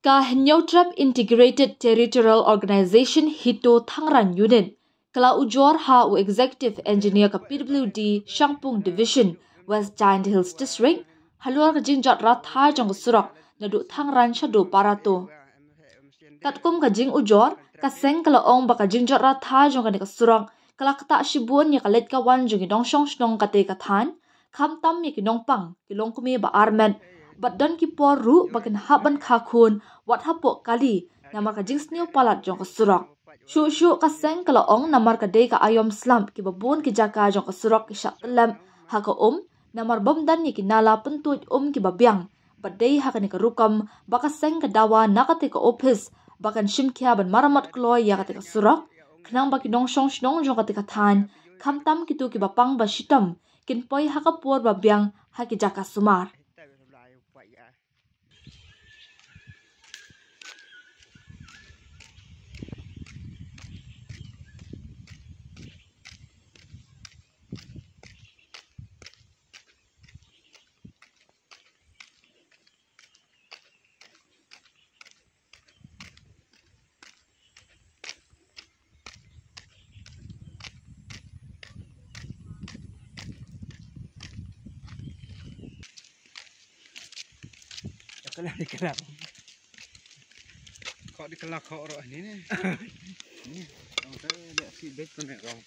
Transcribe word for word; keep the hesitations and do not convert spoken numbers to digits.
Ka Hynñiewtrep Integrated Territorial Organization HITO Thangraiñ Unit ka la ujor ha u Executive Engineer ka P W D Shangpung Division, West Jaintia Hills District, halor ka jingjot rathai jong ka surok naduh Thangraiñ shaduh Barato. Katkum ka jingujor, ka seng ka la ong ba ka jingjot rathai jong kane ka surok ka la ktah shibun ïa ka leit ka wan jong ki nongshong shnong katei ka thaiñ, khamtam ïa ki nongpang, ki longkmie ba armet, bad don ki por ruh ba kin hap ban kha khun wat hapoh kali namar ka jingsniew palat jong ka surok. Shuh shuh ka seng ka la ong namar ka dei ka aïom slap kiba bun ki jaka jong ka surok ki shah tyllep ha ka um, namar bym don ïa ki nala pyntuid um kiba biang. Bad dei ha kane ka rukom ba ka seng ka dawa na katei ka ophis ba kan shim khia ban maramot kloi ïa katei ka surok, khnang ba ki nongshong shnong jong katei ka thaiñ, khamtam kito kiba pang ba shitom, kin poi ha ka por ba biang ha ki jaka sumar. Kala di kala. Kok di kala kok roh ni ni. Ni, ang tu dia si bek tu ni kau.